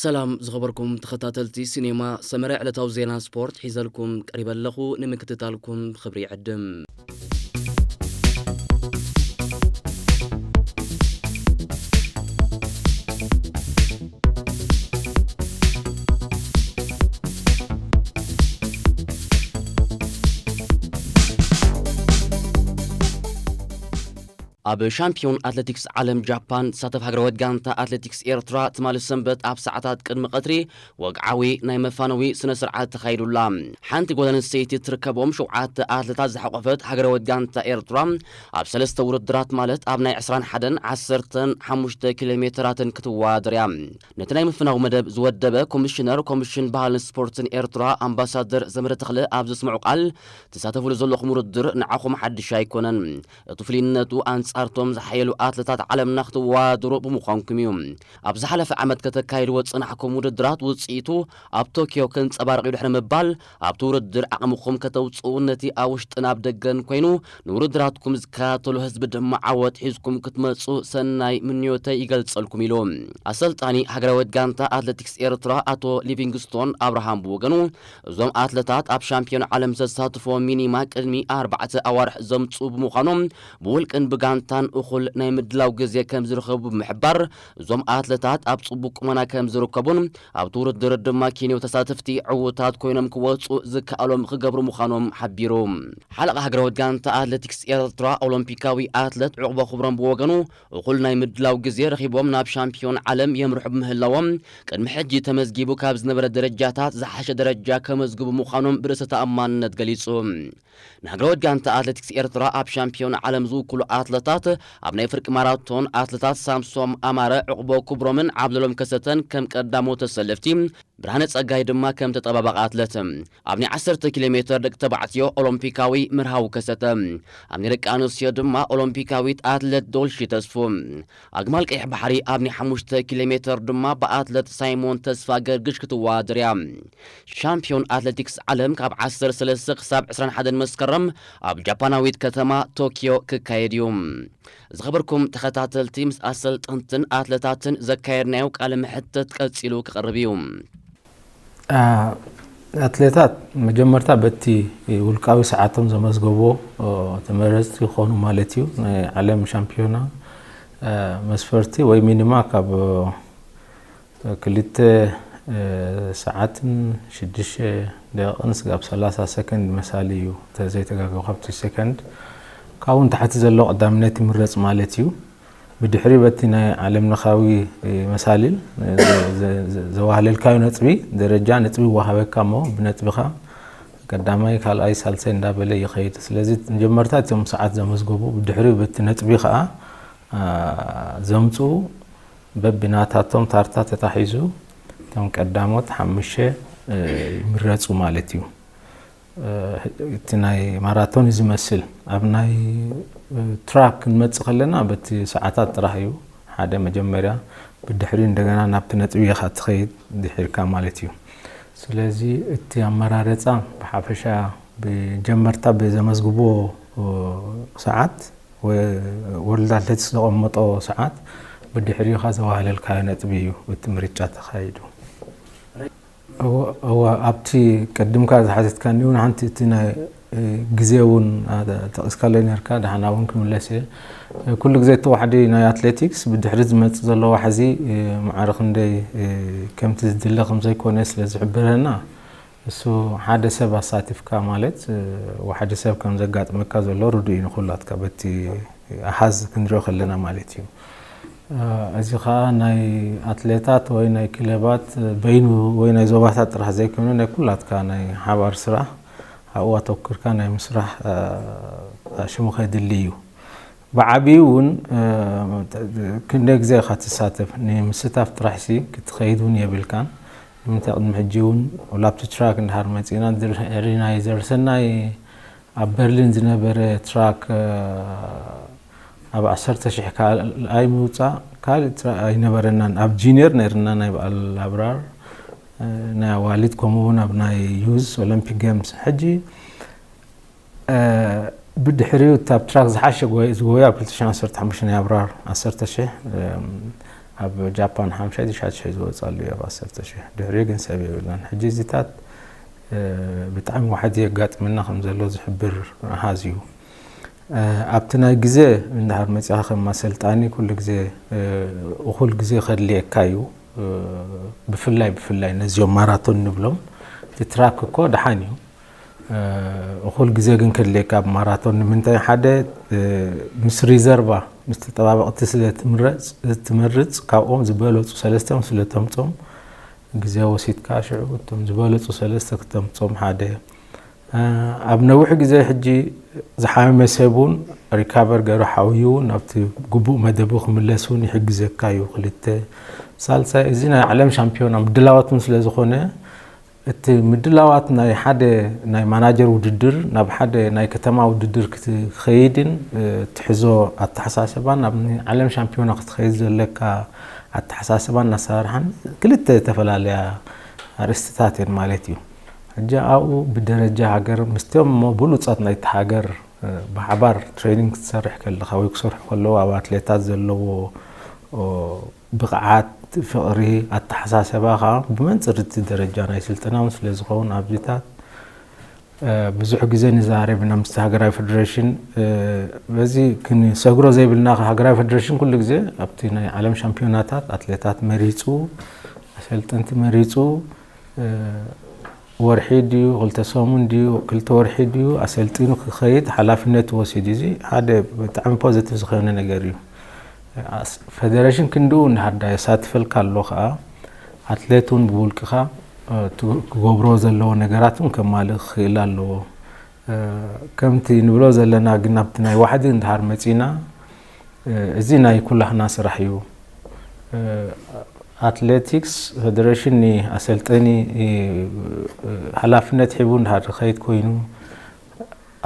ሰላም ዝኸበርኩም ተኸታተልቲ ሲኔማ ሰመረ፣ ዕለታዊ ዜና ስፖርት ሒዘልኩም ቀሪበ ኣለኹ። ንምክትታልኩም ብኽብሪ ይዕድም። ኣብ ሻምፒዮን ኣትሌቲክስ ዓለም ጃፓን ትሳተፍ ሃገራዊት ጋንታ ኣትሌቲክስ ኤርትራ ትማሊ ሰንበት ኣብ ሰዓታት ቅድሚ ቀትሪ ወግዓዊ ናይ መፋነዊ ስነ ስርዓት ተኻይዱላ። ሓንቲ ጓል ኣንስተይቲ ትርከቦም ሸውዓተ ኣትሌታት ዝሓቆፈት ሃገራዊት ጋንታ ኤርትራ ኣብ ሰለስተ ውድድራት ማለት ኣብ ናይ ዕስራን ሓደን ዓሰርተን ሓሙሽተ ኪሎ ሜተራትን ክትወዳደር እያ። ነቲ ናይ ምፍናው መደብ ዝወደበ ኮሚሽነር ኮሚሽን ባህልን ስፖርትን ኤርትራ ኣምባሳደር ዘመደ ተኽለ ኣብ ዘስምዑ ቃል፣ ትሳተፉሉ ዘለኹም ውድድር ንዓኹም ሓድሽ ኣይኮነን። እቲ ፍልይነቱ ኣንጻርቶም ዝሓየሉ ኣትለታት ዓለምና ክትወዳደሩ ብምዃንኩም እዩ። ኣብ ዝሓለፈ ዓመት ከተካይድዎ ዝጸናሕኩም ውድድራት ውጽኢቱ ኣብ ቶኪዮ ከንጸባርቕ እዩ ድሕሪ ምባል፣ ኣብቲ ውድድር ዓቕምኹም ከተውጽኡ ነቲ ኣብ ውሽጥን ኣብ ደገን ኮይኑ ንውድድራትኩም ዝከታተሉ ህዝቢ ድማ ዓወት ሒዝኩም ክትመጹ ሰናይ ምንዮተይ ይገልጸልኩም ኢሉ። ኣሰልጣኒ ሃገራዊት ጋንታ ኣትሌቲክስ ኤርትራ ኣቶ ሊቪንግስቶን ኣብርሃም ብወገኑ፣ እዞም ኣትለታት ኣብ ሻምፒዮን ዓለም ዘሳትፎ ሚኒማ ቅድሚ ኣርባዕተ ኣዋርሕ ዘምጽኡ ብምዃኖም፣ ብውልቅን ብጋንታን እኹል ናይ ምድላው ግዜ ከም ዝረኸቡ ብምሕባር፣ እዞም ኣትለታት ኣብ ጽቡቕ ቁመና ከም ዝርከቡን ኣብቲ ውድድር ድማ ኬንዮ ተሳተፍቲ ዕዉታት ኮይኖም ክወጹ ዝከኣሎም ክገብሩ ምዃኖም ሓቢሩ። ሓለቓ ሃገራዊት ጋንታ ኣትሌቲክስ ኤርትራ ኦሎምፒካዊ ኣትለት ዑቕበ ክብሮም ብወገኑ፣ እኹል ናይ ምድላው ግዜ ረኺቦም ናብ ሻምፒዮን ዓለም የምርሑ ብምህላዎም፣ ቅድሚ ሕጂ ተመዝጊቡ ካብ ዝነበረ ደረጃታት ዝሓሸ ደረጃ ከመዝግቡ ምዃኖም ብርእሰ ተኣማንነት ገሊጹ። ንሃገራዊት ጋንታ ኣትሌቲክስ ኤርትራ ኣብ ሻምፒዮን ዓለም ዝውክሉ ኣትለታት፣ ኣብ ናይ ፍርቂ ማራቶን ኣትለታት ሳምሶም ኣማረ፣ ዕቕቦ ክብሮምን ዓብደሎም ከሰተን ከም ቀዳሞት ተሰለፍቲ፣ ብርሃነ ጸጋይ ድማ ከም ተጠባባቂ ኣትለት። ኣብ ናይ ዓሰርተ ኪሎ ሜተር ደቂ ተባዕትዮ ኦሎምፒካዊ መርሃዊ ከሰተ፣ ኣብ ናይ ደቂ ኣንስትዮ ድማ ኦሎምፒካዊት ኣትለት ዶልሺ ተስፉ፣ ኣግማል ቀይሕ ባሕሪ ኣብ ናይ ሓሙሽተ ኪሎ ሜተር ድማ ብኣትለት ሳይሞን ተስፋ ገርግሽ ክትወዳደር እያ። ሻምፒዮን ኣትሌቲክስ ዓለም ካብ ዓሰርተ ሰለስተ ክሳብ ዕስራን ሓደን መስከረም ኣብ ጃፓናዊት ከተማ ቶኪዮ ክካየድ እዩ። ዝኸበርኩም ተኸታተልቲ፣ ምስ ኣሰልጠንትን ኣትለታትን ዘካየድናዮ ቃለ መሕተት ቀጺሉ ክቐርብ እዩ። ኣ-፣ ኣትሌታት መጀመርታ በቲ ውልቃዊ ሰዓቶም ዘመዝገብዎ፣ ኦ፣ ተመረጽቲ ይኾኑ ማለት እዩ። ናይ ዓለም ሻምፒዮና፣ እ፣ መስፈርቲ ወይ ሚኒማ ካብ፣ እ፣ ክልተ፣ እ፣ ሰዓትን ሽዱሽተ ደቂቕን ስጋብ ሰላሳ ሰከንድ መሳሊ እዩ። እንተ ዘይተጋገኹ ካብቲ ሰከንድ ካብኡ ንታሕቲ ዘሎ ቀዳምነት ይምረጽ ማለት እዩ። ብድሕሪ በቲ ናይ ዓለም ለኻዊ መሳሊል ዘ-፣ ዘ-፣ ዘ-፣ ዘዋህለልካዮ ነጥቢ ደረጃ ነጥቢ ይወሃበካ እሞ ብነጥብኻ ቀዳማይ፣ ካልኣይ፣ ሳልሳይ እንዳበለ ይኸይድ። ስለዚ መጀመርታ እቶም ሰዓት ዘመዝገቡ ብድሕሪ በቲ ነጥቢ ኸዓ፣ አ፣ ዘምፅኡ በብናታቶም ታርታ ተታሒዙ እቶም ቀዳሞት ሓሙሽተ፣ እ፣ ይምረፁ ማለት እዩ። እ፣ እቲ ናይ ማራቶን እዩ ዝመስል። ኣብ ናይ፣ እ፣ ትራክ ክንመጽእ ከለና በቲ ሰዓታት ጥራሕ እዩ። ሓደ መጀመርያ፣ ብድሕሪ እንደገና ናብቲ ነጥቢ ኢኻ ትኸይድ ድሒርካ ማለት እዩ። ስለዚ እቲ ኣመራረጻ ብሓፈሻ ብጀመርታ ብዘመዝግቦ፣ እ፣ ሰዓት ወ-፣ ወርልድ ኣትሌቲክስ ዘቐመጦ ሰዓት ብድሕሪኻ ዘዋህለልካዮ ነጥቢ እዩ እቲ ምርጫ ተኻይዱ። እወ፣ እወ፣ ኣብቲ ቅድምካ ዝሓተትካኒ እውን ሓንቲ እቲ ናይ፣ እ፣ ግዜ እውን፣ ኣ፣ ጠቒስካለይ ነርካ፣ ደሓና እውን ክምለስ እየ። እ፣ ኩሉ ግዜ እቲ ዋሕዲ ናይ ኣትሌቲክስ ብድሕሪ ዝመጽእ ዘሎ ዋሕዚ፣ እ፣ ማዕረ ክንደይ፣ እ፣ ከምቲ ዝድለ ከም ዘይኮነ ስለ ዝሕብረና፣ እሱ ሓደ ሰብ ኣሳቲፍካ ማለት፣ እ፣ ዋሕዲ ሰብ ከም ዘጋጥመካ ዘሎ ርዱእ እዩ ንኹላትካ በቲ ኣሃዝ ክንሪኦ ከለና ማለት እዩ። እ፣ እዚ ኸኣ ናይ ኣትሌታት ወይ ናይ ክለባት በይኑ ወይ ናይ ዞባታት ጥራሕ ዘይኮነ ናይ ኩላትካ ናይ ሓባር ስራሕ ኣብኡ ኣተኩርካ ናይ ምስራሕ፣ እ፣ ሽሙ ከድሊ እዩ። ብዓቢኡ እውን፣ እ፣ ክንደይ ግዜ ኢኻ ትሳተፍ? ንምስታፍ ጥራሕሲ ክትኸይድ እውን የብልካን። ንምንታይ ቅድሚ ሕጂ እውን ወላ ኣብቲ ትራክ እንድሓር መጺእና ድሕሪ ናይ ዘርሰናይ ኣብ በርሊን ዝነበረ ትራክ፣ እ፣ ኣብ ዓሰርተ ሽሕ ካልኣይ ምውጻእ ካልእ ትራክ ኣይነበረናን። ኣብ ጂኒየር ነይርና ናይ በዓል ኣብራር፣ እ፣ ናይ ኣዋልድ ከምኡ እውን ኣብ ናይ ዩዝ ኦሎምፒክ ጌምስ። ሕጂ እ፣ ብድሕሪኡ እታ ኣብ ትራክ ዝሓሸ ጎይ-፣ ዝጎዩ ኣብ ክልተ ሽሕን ዓሰርተ ሓሙሽተን ናይ ኣብራር ዓሰርተ ሽሕ፣ እም፣ ኣብ ጃፓን ሓምሻይ ትሽዓተ ሽሕ ዝወፃሉ እዩ ኣብ ዓሰርተ ሽሕ። ድሕሪኡ ግን ሰብ የብልናን። ሕጂ እዚታት ብጣዕሚ ዋሕዲ የጋጥመና ከም ዘሎ ዝሕብር ኣሃዝ እዩ። ኣብቲ ናይ ግዜ እንድሕር መፂኻ ከም ኣሰልጣኒ ኩሉ ግዜ እኹል ግዜ ከድልየካ እዩ። ብፍላይ ብፍላይ ነዚኦም ማራቶን ንብሎም እቲ ትራክ እኮ ደሓን እዩ። እኹል ግዜ ግን ከድልየካ ኣብ ማራቶን። ንምንታይ ሓደ ምስ ሪዘርቫ ምስ ተጠባበቕቲ ስለ ትመርፅ ካብኦም ዝበለፁ ሰለስቲኦም ስለ ተምፆም ግዜ ወሲድካ ሽዑ እቶም ዝበለፁ ሰለስተ ክተምፆም ሓደ ኣብ ነዊሕ ግዜ ሕጂ ዝሓመመ ሰብ እውን ሪካቨር ገይሩ ሓውዩ ናብቲ ግቡእ መደቡ ክምለስ እውን ይሕግዘካ እዩ። ክልተ ሳልሳይ እዚ ናይ ዓለም ሻምፒዮና ምድላዋት እውን ስለ ዝኾነ እቲ ምድላዋት ናይ ሓደ ናይ ማናጀር ውድድር ናብ ሓደ ናይ ከተማ ውድድር ክትኸይድን ትሕዞ ኣተሓሳሰባን ናብ ዓለም ሻምፒዮና ክትኸይድ ዘለካ ኣተሓሳሰባን ኣሰራርሓን ክልተ ዝተፈላለያ ኣርእስትታት እየን ማለት እዩ። ሕጂ ኣብኡ ብደረጃ ሃገር ምስቶም እሞ ብሉፃት ናይቲ ሃገር ብሓባር ትሬኒንግ ክትሰርሕ ከለካ ወይ ክሰርሑ ከለዉ ኣብ ኣትሌታት ዘለዎ ብቕዓት፣ ፍቕሪ፣ ኣተሓሳሰባ ከዓ ብመንፅር እቲ ደረጃ ናይ ስልጠና እውን ስለ ዝኸውን ኣብዚታት ብዙሕ ግዜ ንዛረብ ኢና ምስቲ ሃገራዊ ፌደሬሽን። በዚ ክንሰግሮ ዘይብልና ሃገራዊ ፌደሬሽን ኩሉ ግዜ ኣብቲ ናይ ዓለም ሻምፒዮናታት ኣትሌታት መሪፁ፣ ኣሰልጠንቲ መሪፁ፣ ወርሒ ድዩ ክልተ ሰሙን ድዩ ክልተ ወርሒ ድዩ ኣሰልጢኑ ክኸይድ ሓላፍነት ወሲዱ። እዚ ሓደ ብጣዕሚ ፖዘቲቭ ዝኾነ ነገር እዩ። ፌደሬሽን ክንድኡ እንዳሃዳ የሳትፈልካ ኣሎ ከዓ ኣትሌት እውን ብውልቅኻ ክገብሮ ዘለዎ ነገራት እውን ከማልእ ክኽእል ኣለዎ። ከምቲ ንብሎ ዘለና ግን ኣብቲ ናይ ዋሕዲ እንድሃር መፂና እዚ ናይ ኩላህና ስራሕ እዩ። ኣትሌቲክስ ፌደሬሽን ንኣሰልጠኒ ሓላፍነት ሒቡ እንድሃር ክኸይድ ኮይኑ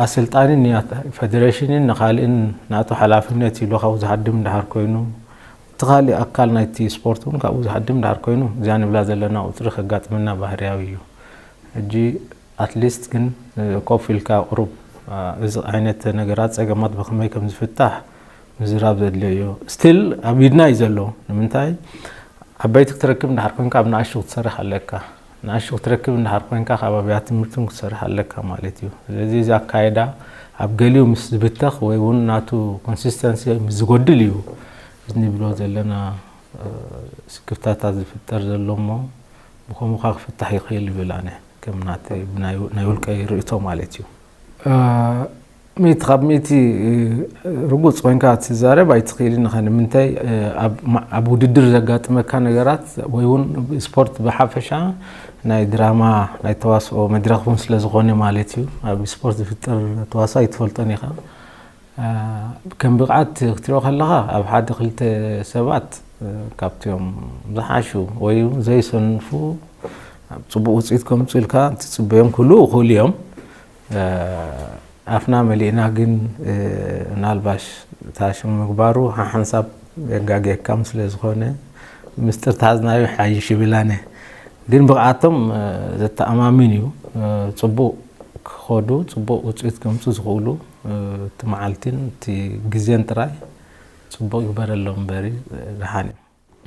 ኣሰልጣኒ ንፌደሬሽንን ንካልእን ናቱ ሓላፍነት ኢሉ ካብኡ ዝሃድም እንድሃር ኮይኑ እቲ ካሊእ ኣካል ናይቲ ስፖርት እውን ካብኡ ዝሃድም እንድሃር ኮይኑ እዚኣ ንብላ ዘለና ቁፅሪ ከጋጥመና ባህርያዊ እዩ። ሕጂ ኣትሊስት ግን ኮፍ ኢልካ ቁሩብ እዚ ዓይነት ነገራት ፀገማት ብከመይ ከም ዝፍታሕ ምዝራብ ዘድልዮ እዩ። ስቲል ኣብ ኢድና እዩ ዘሎ። ንምንታይ ዓበይቲ ክትረክብ እንድሓር ኮንካ ኣብ ንኣሽቱ ክትሰርሕ ኣለካ። ንኣሽቱ ክትረክብ እንድሓር ኮንካ ካብ ኣብያት ትምህርትን ክትሰርሕ ኣለካ ማለት እዩ። ስለዚ እዚ ኣካየዳ ኣብ ገሊኡ ምስ ዝብተኽ ወይ እውን ናቱ ኮንሲስተንሲ ምስ ዝጎድል እዩ እዚ ንብሎ ዘለና ስክፍታታት ዝፍጠር ዘሎ እሞ ብከምኡ ከዓ ክፍታሕ ይኽእል ይብል ኣነ ከም ናተይ ናይ ውልቀይ ርእቶ ማለት እዩ። ሚእቲ ካብ ሚእቲ ርጉፅ ኮይንካ ትዛረብ ኣይትኽእልን ኢኻ። ንምንታይ ኣብ ውድድር ዘጋጥመካ ነገራት ወይ እውን ስፖርት ብሓፈሻ ናይ ድራማ ናይ ተዋስኦ መድረኽ እውን ስለ ዝኾነ ማለት እዩ። ኣብ ስፖርት ዝፍጠር ተዋስኦ ኣይትፈልጦን ኢኻ። ከም ብቕዓት ክትሪኦ ከለኻ ኣብ ሓደ ክልተ ሰባት ካብቲኦም ዝሓሹ ወይ እውን ዘይሰንፉ ኣብ ፅቡቅ ውፅኢት ከምፁ ኢልካ ትፅበዮም ክህልዉ ይኽእሉ እዮም። ኣፍና መሊእና ግን ምናልባሽ ታሽም ምግባሩ ሓሓንሳብ የጋግየካም ስለ ዝኾነ ምስጢር ተሓዝናዮ ሓይሽ ይብል ኣነ። ግን ብቕዓቶም ዘተኣማምን እዩ። ፅቡቅ ክኸዱ ፅቡቅ ውፅኢት ከምፁ ዝኽእሉ እቲ መዓልቲን እቲ ግዜን ጥራይ ፅቡቅ ይግበረሎም እምበሪ ደሓን እዩ።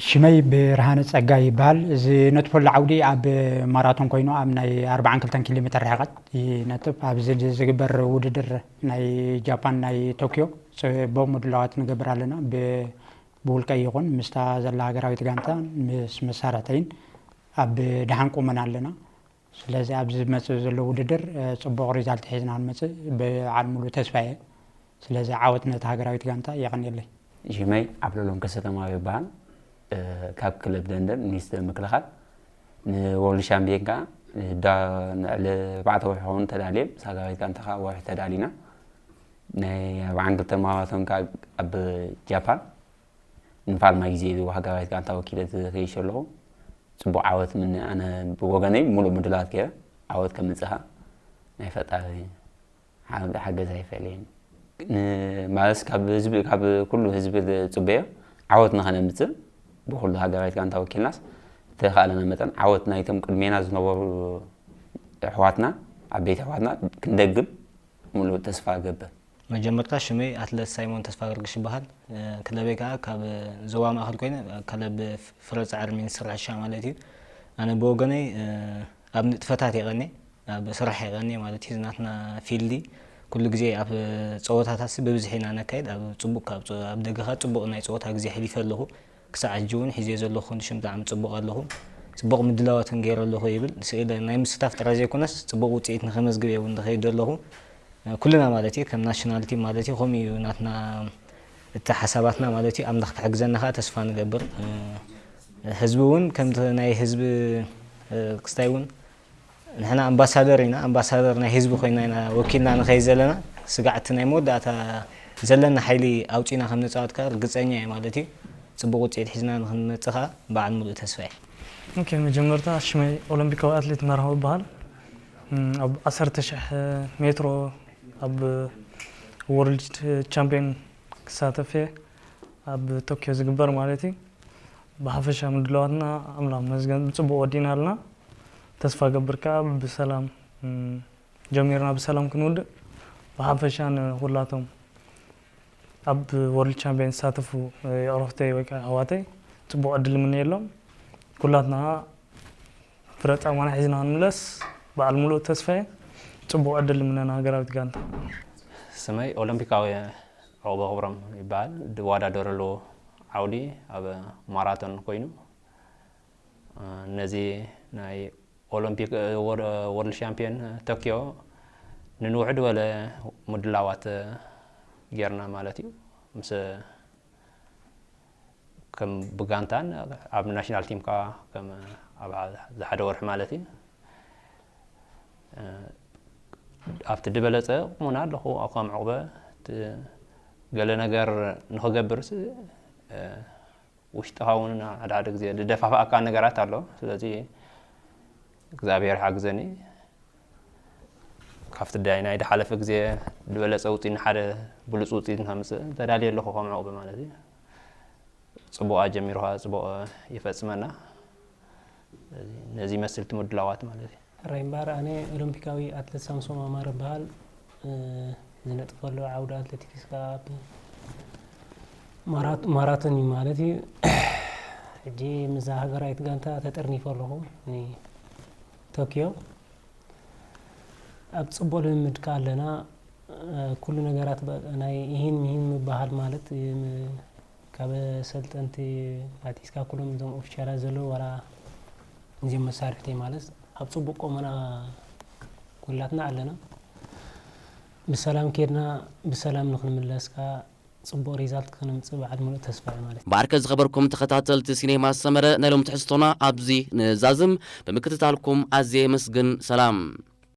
ሽመይ ብርሃነ ፀጋ ይበሃል። ዝነጥፈሉ ዓውዲ ኣብ ማራቶን ኮይኑ ኣብ ናይ ኣርባዓን ክልተን ኪሎ ሜትር ርሕቐት ይነጥፍ። ኣብዚ ዝግበር ውድድር ናይ ጃፓን ናይ ቶኪዮ ፅቡቕ ምድላዋት ንገብር ኣለና። ብውልቀ ይኹን ምስታ ዘላ ሃገራዊት ጋንታ ምስ መሳርሕተይን ኣብ ደሓን ቁመና ኣለና። ስለዚ ኣብዚ ዝመፅእ ዘሎ ውድድር ፅቡቕ ሪዛልት ሒዝና ንመፅእ በዓል ሙሉ ተስፋ እየ። ስለዚ ዓወት ነቲ ሃገራዊት ጋንታ የቐንየለይ። ሽመይ ዓብለሎም ከሰተማዊ ይበሃል። ካብ ክለብ ደንደን ሚኒስትር ምክልኻል ንወርልድ ሻምፒዮን ከዓ ንዳ ንዕሊ ኣርባዕተ ወርሒ ኸውን ተዳልየ ምስ ሃገራዊት ጋንታ ከዓ ወርሒ ተዳሊና ናይ ኣርባዓን ክልተ ማራቶን ከዓ ኣብ ጃፓን ንፋልማይ ግዜ ኢሉ ሃገራዊት ጋንታ ወኪለ ዝኸይሽ ኣለኹ። ፅቡቕ ዓወት ምነ ኣነ ብወገነይ ሙሉእ ምድላት ገይረ ዓወት ከምፅእ ከዓ ናይ ፈጣሪ ሓገዝ ኣይፈለየን። ማለትስ ካብ ህዝቢ ካብ ኩሉ ህዝቢ ዝፅበዮ ዓወት ንኸነምፅእ ብኩሉ ሃገራዊት ጋንታ ወኪልናስ ብተኻእለና መጠን ዓወት ናይቶም ቅድሜና ዝነበሩ ኣሕዋትና ዓበይቲ ኣሕዋትና ክንደግም ሙሉእ ተስፋ እገብር። መጀመርታ ሽመይ ኣትለት ሳይሞን ተስፋገርግሽ ይበሃል። እ፣ ክለበይ ከኣ ካብ ዞባ ማእከል ኮይነ፣ ክለብ ፍረ ጻዕሪ ሚኒስትሪ ሕርሻ ማለት እዩ። ኣነ ብወገነይ፣ እ፣ ኣብ ንጥፈታት የቐኔ፣ ኣብ ስራሕ የቐኔ ማለት እዩ። ናትና ፊልዲ ኩሉ ግዜ ኣብ ጸወታታትሲ ብብዝሒ ኢና ነካይድ። ኣብ ጽቡቕ፣ ካብ ጸ-፣ ኣብ ደገኻ ጽቡቕ ናይ ጸወታ ግዜ ኣሕሊፈ ኣለኹ። ክሳዕ ሕጂ እውን ሒዘዮ ዘለኹ ኮንዲሽን ብጣዕሚ ጽቡቕ ኣለኹ። ጽቡቕ ምድላዋት እውን ገይረ ኣለኹ ይብል። ስእለ ናይ ምስታፍ ጥራይ ዘይኮነስ ጽቡቕ ውጽኢት ንኸመዝግብ እየ እውን ዝኸይድ ዘለኹ። ኩልና ማለት እዩ፣ ከም ናሽናል ቲም ማለት እዩ፣ ከምኡ እዩ ናትና፣ እቲ ሓሳባትና ማለት እዩ። ኣምላኽ ክሕግዘና ኸዓ ተስፋ ንገብር። ህዝቢ እውን ከምቲ ናይ ህዝቢ ክስታይ እውን ንሕና ኣምባሳደር ኢና፣ ኣምባሳደር ናይ ህዝቢ ኮይና ኢና ወኪልና ንኸይድ ዘለና። ስጋዕ እቲ ናይ መወዳእታ ዘለና ሓይሊ ኣውፂና ከም ንፃወት ከኣ ርግፀኛ እየ ማለት እዩ። ፅቡቕ ውፅኢት ሒዝና ንክንመፅእ ከኣ በዓል ሙሉእ ተስፋ እየ። ኦኬ፣ መጀመርታ ሽመይ ኦሎምፒካዊ ኣትሌት መርሃዊ ይበሃል። እም፣ ኣብ ዓሰርተ ሺሕ ሜትሮ ኣብ ወርልድ ቻምፒዮን ክሳተፍ እየ፣ ኣብ ቶኪዮ ዝግበር ማለት እዩ። ብሓፈሻ ምድላዋትና ኣምላኽ መስገን ብጽቡቕ ወዲና ኣለና። ተስፋ ገብር ከኣ ብሰላም፣ እም፣ ጀሚርና ብሰላም ክንውድእ፣ ብሓፈሻ ንኹላቶም ኣብ ወርልድ ቻምፒዮን ዝሳተፉ የዕሩኽተይ ወይ ከኣ ኣሕዋተይ ጽቡቕ ዕድል እምነየሎም። ኩላትና ፍረ ጻማና ሒዝና ክንምለስ በዓል ሙሉእ ተስፋ እየ። ጽቡቕ ዕድል እምነ ንሃገራዊት ጋንታ። ስመይ ኦሎምፒካዊ ዑቕበ ክብሮም ይበሃል። ዝወዳደረሉ ዓውዲ ኣብ ማራቶን ኮይኑ፣ ነዚ ናይ ኦሎምፒክ፣ ወር-፣ ወርልድ ሻምፒዮን ቶኪዮ ንንውሕ ዝበለ ምድላዋት ጌርና ማለት እዩ። ምስ፣ ከም ብጋንታን ኣብ ናሽናል ቲም ከኣ ከም ኣብ ዝሓደ ወርሒ ማለት እዩ። ኣብቲ ዝበለጸ ቁመና ኣለኹ፣ ከም ዑቕበ፣ እቲ ገለ ነገር ንኽገብርስ፣ ውሽጥኻ እውን ሓደ ሓደ ግዜ ዝደፋፍኣካ ነገራት ኣሎ። ስለዚ እግዚኣብሔር ሓግዘኒ። ካብቲ ዳይ ናይ ዝሓለፈ ግዜ ዝበለጸ ውፅኢት፣ ንሓደ ብሉፅ ውፅኢት ንኸምፅእ ተዳልየ ኣለኹ፣ ከም ዑቕበ ማለት እዩ። ጽቡቕ ኣጀሚሩ ኸኣ ጽቡቕ ይፈጽመና። ስለዚ ነዚ ይመስል እቲ ምድላዋት ማለት እዩ። ሕራይ እምበኣር፣ ኣነ ኦሎምፒካዊ ኣትለት ሳምሶም ኣማረ እበሃል። እ፣ ዝነጥፈሉ ዓውዲ ኣትሌቲክስ ከኣ ኣብ ማራት-፣ ማራቶን እዩ ማለት እዩ። ሕጂ ምስዛ ሃገራዊት ጋንታ ተጠርኒፈ ኣለኹ ንቶኪዮ። ኣብ ጽቡቕ ልምምድ ከኣ ኣለና። እ፣ ኩሉ ነገራት በ-፣ ናይ ኢሂን ምሂን ምበሃል ማለት፣ እ፣ ም-፣ ካብ ኣሰልጠንቲ ኣቲስካ ኩሎም እዞም ኦፊሻላት ዘለዉ ዋላ እዚኦም መሳርሕተይ ማለት ኣብ ጽቡቕ ቁመና ኩላትና ኣለና። ብሰላም ኬድና ብሰላም ንኽንምለስ ከኣ ጽቡቕ ሪዛልት ከነምጽእ በዓል ሙሉእ ተስፋ እየ ማለት እዩ። እምበኣርከ ዝኸበርኩም ተኸታተልቲ ሲኔማ ሰመረ፣ ናይ ሎም ትሕዝቶና ኣብዚ ንዛዝም። ብምክትታልኩም ኣዝየ የመስግን። ሰላም።